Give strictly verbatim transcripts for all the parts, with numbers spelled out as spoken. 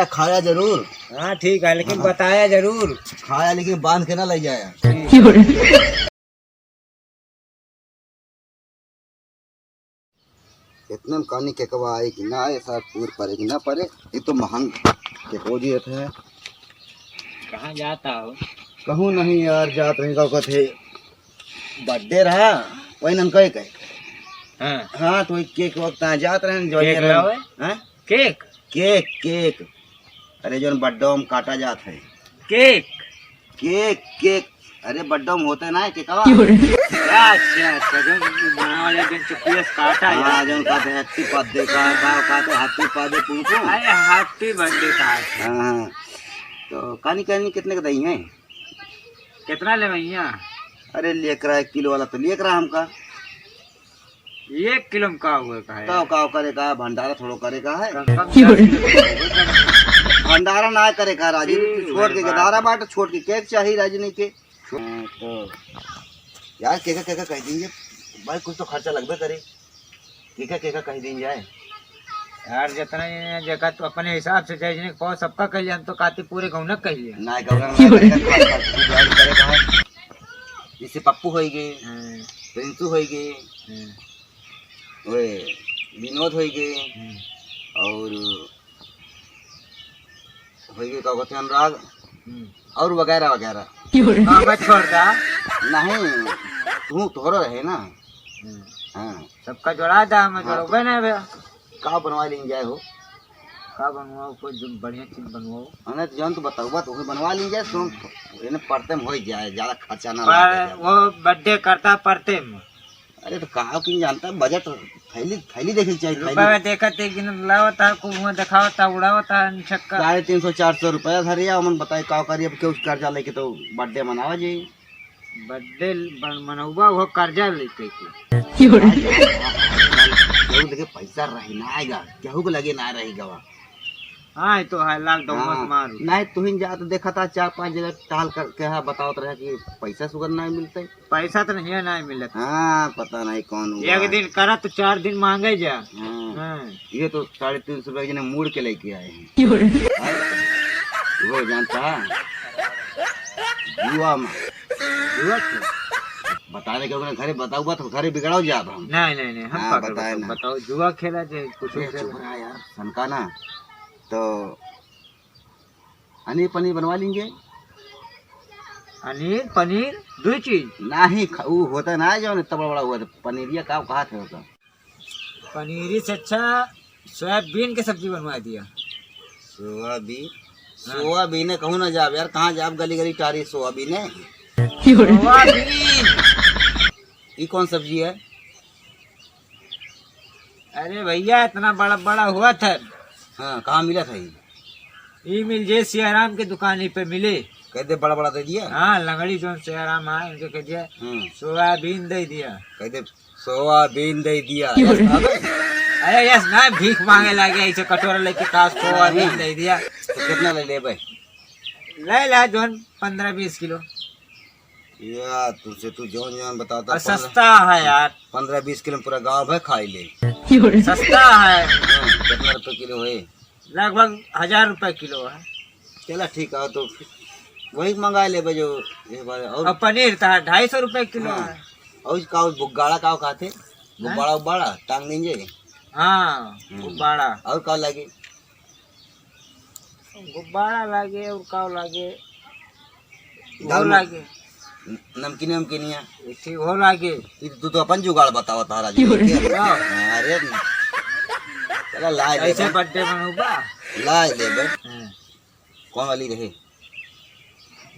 खाया जरूर। हाँ, ठीक है, लेकिन हाँ। बताया जरूर। खाया, लेकिन बांध के ना ले जाया। इतने में कहनी केकवा आए कि ना आए, सार टूर परे कि ना परे, ये तो महंग केको दिए थे। कहाँ जाता हो? कहूँ नहीं यार, जात रही का कथे बर्थडे रहा, वही नन कहे कहे। हाँ। हाँ, तो वही केक वक्त आ जात रहे, जो केक ये रहे। लावे? हाँ? केक? केक, केक। अरे, जोन बर्थडे में काटा जात है। केक? केक, केक। अरे, बर्थडे में होते ना है केकवा। क्यों रे? अच्छा, अच्छा, जो बनावे वाले दिन चुपियस काटा हाँ, जात। जोन कहते happy birthday का, का कहते happy birthday पूछो। अरे, happy birthday का है। हाँ, हाँ। तो कानी, कानी कितने का दही है? कितना ले भैया? अरे, लेकरा एक किलो वाला तो लेकरा हमका। एक किलो में का हुआ का है? तो का करे का, भंडारा थोड़ो करे का है। कम से कम दस किलो तो होबे करे। भंडारा ना करे का राजू, ठीक, तू छोड़ के भाई, गदारा बात। बाट, छोड़ के केक चाहिए राजू नहीं के। हाँ, तो यार केका केका कह देंगे भाई, कुछ तो खर्चा लगबे करे। केका केका कह देंगे जाए। यार जितना ये जेका तो अपने हिसाब से चाहिए नहीं, कौन सबका कह लिया, हम तो काती पूरे गौनक कह लिया। ना गौनक ना करे, खास खास कुछ और करे का है। जैसे पप्पू होई गए, हाँ। प्रिंसू होई गए, हाँ। ओए, विनोद होई गए, हम्म। और होई गए का कहते हैं अनुराग, हम्म। और वगैरह वगैरह। हाँ, मैं छोड़ दा। नहीं, तू तोहरो रहे ना। हम्म। हाँ। सबका जोड़ा दा, मैं हाँ, जोड़बे तो नहीं बे। का बनवा लेंगे जाए हो? का बनवाओ, कोई जो बढ़िया चीज बनवाओ। हाँ, नहीं तो जौन तू बताओ, बात वही बनवा लेंगे जाए, सुन, इन्हें पढ़ते में हो ही जाए, ज्यादा खर्चा ना पर लागे जाए। वो बर्थडे करता पढ़ते में। अरे तो कहाँ की जानता है, बजट थैली, थैली देखे के चाहिए, थैली। रुपया देखत एक दिन लावता, खूब मुँह देखावता, उड़ावता, निछक्का। साढ़े तीन सौ, चार सौ रुपया धरे, हमन बताए का करी, अब क्यों कर्जा लेके तो बर्थडे मनावा जी। बर्थडे बन-, मनौबा वो कर्जा लेके के। केहू लगे पैसा रही ना आएगा, केहू के लगे ना रही गवा। हाँ, ये तो है, लॉकडाउन हाँ, मत मारू। नहीं, तुहिन जात देखा था, चार पांच जगह टहल करके, हाँ, बतावत रहे कि पैसा सुगर नहीं मिलते। पैसा तो नहीं है, नहीं मिलत। हाँ, पता नहीं कौन हुआ एक है। दिन करा तो चार दिन मांगे जा। हाँ। हाँ। ये तो साढ़े तीन सौ रुपया के जने मुड़ के लेके आए हैं। क्यों रे? हाँ? वो जानता है? जुआ में। जुआ क्यों? बताने के अपने घरे बताऊंगा तो घरे बिगड़ाओ जाब हम। नहीं, नहीं, नहीं, हम हाँ, का बताए बताओ, ना। बताओ, जुआ खेला जे, कुछ ये खेला। चुप रहा यार, सनका ना। तो पनीर, पनीर बनवा लेंगे। पनीर, पनीर, दो चीज। नहीं, ख-, ऊ होता ना, जो इतना बड़ा बड़ा हुआ था, पनीरिया का कहा था होता? पनीरी से अच्छा सोयाबीन के सब्जी बनवा दिया। सोयाबीन? हाँ। सोयाबीन है, कहूँ ना जाब यार, कहाँ जाब, गली गली टारी सोयाबीन है। सोयाबीन। ई कौन सब्जी है? अरे भैया, इतना बड़ा बड़ा हुआ था। हाँ, कहाँ मिला था ये? ई मिल जे सियाराम के दुकान, ई पे मिले। कह दे बड़ा बड़ा दे दिया। हाँ, लंगड़ी जोन सियाराम है, इनके कह दिया, हम्म। सोयाबीन दे दिया। कह दे सोयाबीन दे दिया। यस, अबे। अरे यस, ना भीख मांगे लागे, ऐसे कटोरा लेके का सोयाबीन नहीं। दे दिया। तो कितना ले लेबे? ले ला जोन पन्द्रह बीस किलो। यार, तुझसे तू जौन जौन बताता, और पन्द्रह, सस्ता है यार। पन्द्रह बीस किलो में पूरा गाँव भर खाई ले। सस्ता है। हाँ, कितना रुपए किलो है? लगभग हजार रुपए किलो है। चला ठीक है, तो फिर वही मंगा लेबे जो ये बार। और और पनीर था ढाई सौ रुपए किलो हाँ। है। और का, गुब्बारा का खाते? गुब्बारा, गुब्बारा टांग देंगे। हाँ, हम्म। गुब्बारा। और का लगे? गुब्बारा लागे और का लागे? वो दाल में लागे। न-, नमकीन, नमकीनिया। एक ठे वो लागे। ई तू तो अपन जुगाड़ बतावा तारा जी। हाँ। अरे, चला लाए ऐसे लेबे। बर्थडे मनौबा। लाए लेबे। हाँ। कौन वाली रहे?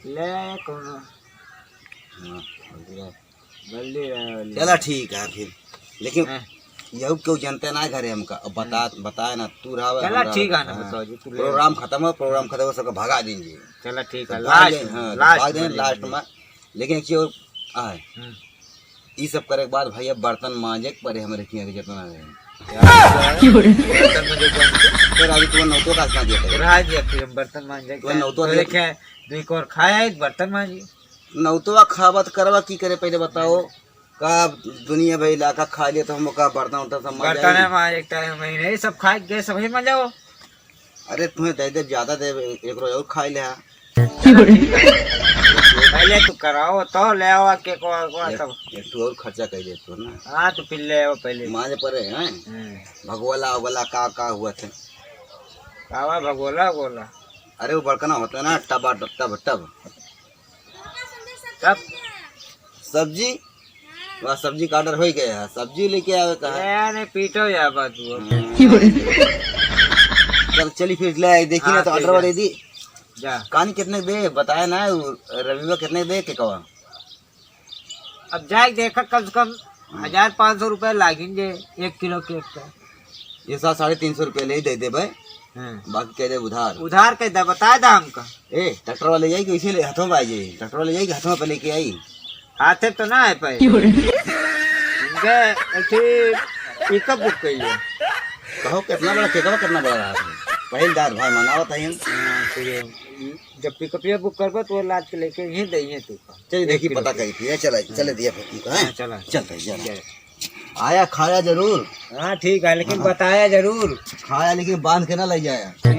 ले आया कौनो। हाँ, बर्थडे। बर्थडे रहे वाली। चला ठीक है फिर, लेकिन हाँ। यहू क्यों जनते ना घरे हमका, अब बता, हाँ। बताए ना, तू रहा चला हमरा ठीक है ना, हाँ। बताओ जी, तू ले प्रोग्राम खत्म हो, प्रोग्राम खत्म हो, सबका भगा देंगे। चला ठीक तो है, भाग लास्ट दे, में, हाँ, लास्ट भाग दे, में लास्ट लेंगे। में। लेकिन एक चीज और आए, हम्म। ई सब करे के बाद भैया बर्तन मांजे के पड़े हमरे किहाँ के जितना रहे। क्यों रे? बर्तन में जो बर्तन फिर अभी तुम्हें नौतो का कहाँ दिया था? रहा दिया फिर हम बर्तन मांजे के तुम्हें टाइम नौतो तो दिया देखे, दो एक और खाया, एक बर्तन मांजी। नौतवा खाबत करवा की करे, पहले बताओ। का दुनिया भर इलाका खा लिया, तो हम का बर्तन उर्तन सब मांज बर्तन जाई? है मांजे के टाइम में नहीं, सब खा के गए, सब ही मांजा हो। अरे तुम्हें दे दे, ज्यादा दे, एक रोज और खाई ले। हाँ। पहले तू कराओ तो ले आओ केकवा, केकवा एक, तब। एक ठो और खर्चा कर दे तू ना। हाँ, तो फिर ले आओ पहले। माने परे हैं। हम्म। भगोला उगोला का का हुआ थे? कावा भगोला उगोला? अरे वो बड़कना होता है ना, टबा टब, टब, टब। तब? सब्जी? वाह, सब्जी का order हो ही गया है। सब्जी लेके आवे का है? ए, नहीं, पीटो या बात वो। हम्म। चल, चली फिर ले आई, देखी ना हाँ, तो ठीक order है। दे दी। जा। कानी कितने दे, बताया ना, वो रविवा कितने दे केकवा? अब जाए देखा, कम से कम हाँ। हजार पाँच सौ रुपया लागिन जे एक किलो केक का। ये साथ साढ़े तीन सौ रुपया ले ही दे दे भाई। हाँ। बाकी कह दे उधार। उधार कह दे, बताए दा हमका। ए, ट्रैक्टर वाले जाई कि वैसे ले, हाथों में आ जाई। ट्रैक्टर वाले जाई कि हाथों में पे लेके आई? हाथे तो ना है पे। क्यों रे? इनके अथी pickup book कइले। कहो, कितना बड़ा केकवा, कितना बड़ा रहा है? पहिलदार भाई मनावत है। हाँ, तो ये जब pickup ये book करबो, तो वो लाद के लेके यहीं दे, यहीं तू। चलिए, एक देखिए, किलो पता के। करी थी। ये चला, चले दिया फिर तुमको, हैं? हाँ, चला। चल भाई, चला। चल। आया, खाया जरूर। हाँ, ठीक है, लेकिन हाँ। बताया जरूर। खाया, लेकिन बांध के ना ले जाया। ठीक।